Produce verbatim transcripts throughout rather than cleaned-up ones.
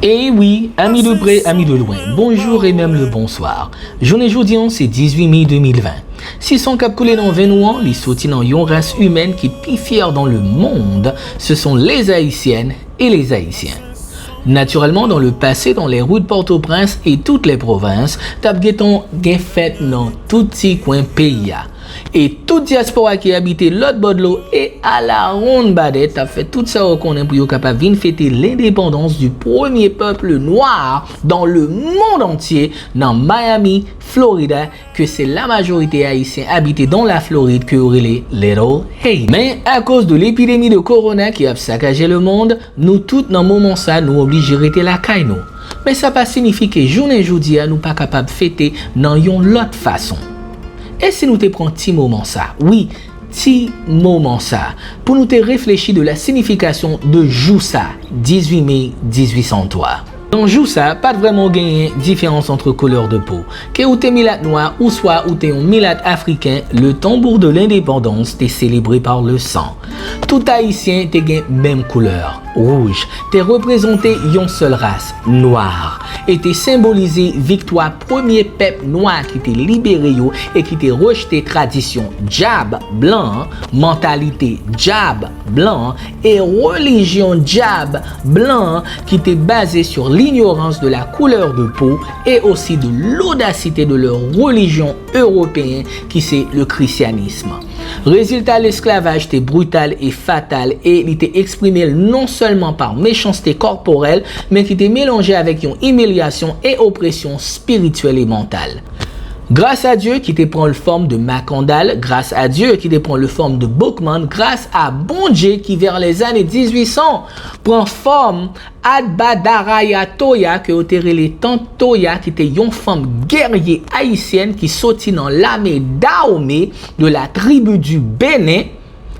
E wi, ami de près, ami de loin, bonjou e menm le bonswa. Jounen jodi an, se dizuit me de mil ven. Si san k ap koule nan venn ou an, li soti nan yon ras imèn ki pi fyè dans le monde, ce sont les Haïtiennes et les Haïtiens. Naturellement, dans le passé, dans les rues de Port-au-Prince et toutes les provinces, t ap gentan gen fèt nan tout ti kwen peyi a. E tout dyaspora ki abite lòt bò dlo e a la ronn badè t ap fè tout sa yo konnen pou yo kapab vin fete lendepandans du premier peuple noir dans le monde entier nan Miami, Florida, ke se la majorite ayisyen abite dans la Floride ke yo rele Little Haiti. Men akoz de lepidemi de korona ki ap sakaje le mond, nou tout nan moman sa nou oblije rete lakay nou. Men sa pa siyifi ke jounen jodi a nou pa kapab fete nan yon lòt fason. E si nou te pran ti moman sa, wi, ti moman sa, pou nou te reflechi de la siyifikasyon de jou sa, dizuit me dizuit san twa. Nan jou sa, pa t vrèman genyen diferans ant koulè de po. Ke ou te milat nwa ouswa ou te yon milat afriken, le tambour de l'indépendance te célébré par le sang. Tout ayisyen te gen menm koulè, wouj, te reprezante yon sèl ras, nwa, e te senbolize viktwa premye pèp nwa ki te libere yo e ki te rejte tradisyon djab blan, mantalite djab blan e relijyon djab blan ki te baze sur l'ignorance de la couleur de peau et aussi de l'audacité de leur religion européenne qui c'est le christianisme. Rezilta lesklavaj te brital e fatal e li te eksprime l non sèlman pa mechanste kòporèl, men ki te melanje avèk yon imilyasyon e opresyon espirityèl e mantal. Gras a Dye ki te pran l fòm de Makandal, gras a Dye ki te pran l fòm de Boukman, gras a Bondye ki vè lèzane dizuit san pran fòm Atbadaraya Toya, ke yo te rele Tant Toya, ki te yon fanm gèrye ayisyèn ki soti nan lame Dahomey de la tribu du Bénin,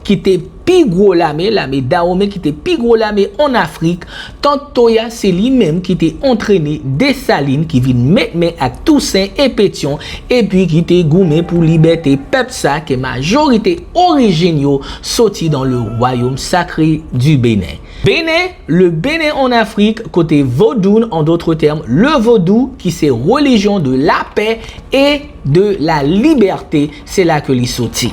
ki te pi gwo lame, lame Dahomey ki te pi gwo lame ann Afrik. Tant Toya se li menm ki te antrene Desalin ki vin met men ak Tousen e Petyon, epi ki te goumen pou libète pèp sa ke majorite orijin yo soti dans le royaume sacré du Bénin. Benen, le Benen ann Afrik, kote Vodoun, en d'autres termes, le vodou, ki se relijyon de lapè e de la libète, se la ke li soti.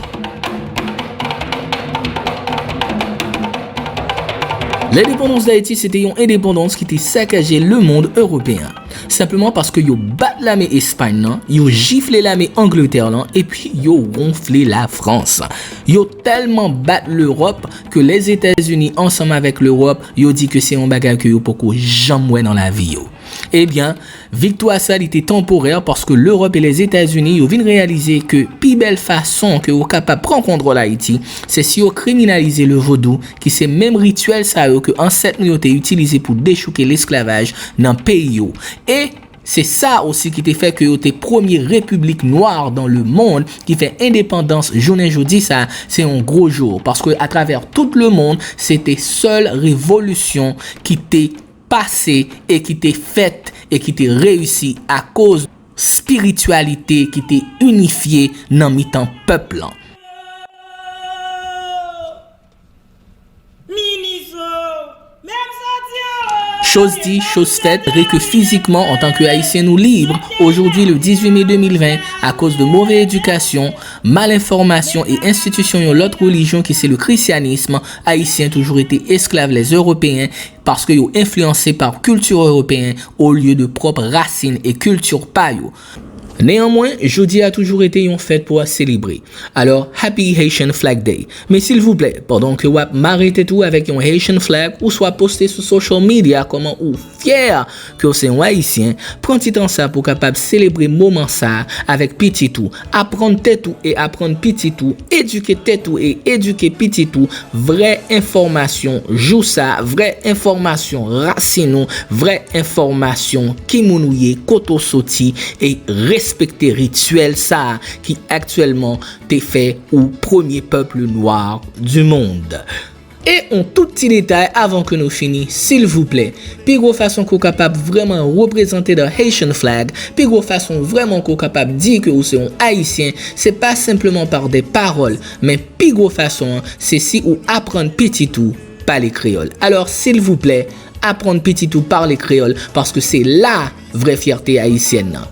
Lendepandans Dayiti se te yon endepandans ki te sakaje lemonn ewopeyen. Senpleman paske yo bat lame Espay nan, yo jifle lame Angletè lan, epi yo wonfle Lafrans. Yo tèlman bat Lewòp ke Lèzetazini ansanm avèk Lewòp, yo di ke se yon bagay ke yo poko janm wè nan lavi yo. Ebyen, viktwa sa li te tanporè paske Lewòp e Lèzetazini yo vin reyalize ke pi bèl fason ke yo kapab pran kontwòl Ayiti, se si yo kriminalize le vodou, ki se menm rityèl sa yo ke ansèt nou yo te itilize pou dechouke lesklavaj nan peyi yo. E se sa osi ki te fè ke yo te premye repiblik nwa dans le monde ki fè endepandans jounen jodi sa, se yon gwo jou. Paske atravè tout lemonn, se te sèl revolisyon ki te pase e ki te fèt e ki te reyisi akoz espirityalite ki te inifye nan mitan pèp lan. Chose dit, chose faite, re ke fizikman, antan ke Ayisyen, nou lib, aujourd'hui, le dix-huit mai deux mille vingt, akoz de move edikasyon, mal enfòmasyon e enstitisyon yon lòt relijyon ki se le krisyanism, Ayisyen toujou rete esklav lè Ewopeyen, paske yo enfliyanse pa kilti ewopeyen olye de pwòp rasin e kilti pa yo. Neyanmwen, jodi a toujou rete yon fèt pou selebre. Alò, Happy Haitian Flag Day! Men silvouplè, pandan ke w ap mare tèt ou avèk yon Haitian flag, oswa poste sou social media kòman ou fyè ke w se yon Ayisyen, pran ti tan sa pou w kapab selebre moman sa avèk pitit ou. Aprann tèt ou e aprann pitit ou, edike tèt ou e edike pitit ou, vrè enfòmasyon jou sa, vrè enfòmasyon rasin ou, vrè enfòmasyon ki moun ou ye, kote w soti, e respekte rityèl sa a ki aktyèlman te fè ou premye pèp nwa du monde. E yon tout ti detay avan ke nou fini, silvouplè. Pi gwo fason ke w kapab vrèman reprezante the Haitian flag, pi gwo fason vrèman ke w kapab di ke ou se yon Ayisyen, se pa senpleman par des paroles, men pi gwo fason an, se si ou aprann pitit ou pale kreyòl. Alò, silvouplè, Aprann pitit ou pale kreyòl, paske se la vrè fyète ayisyèn nan.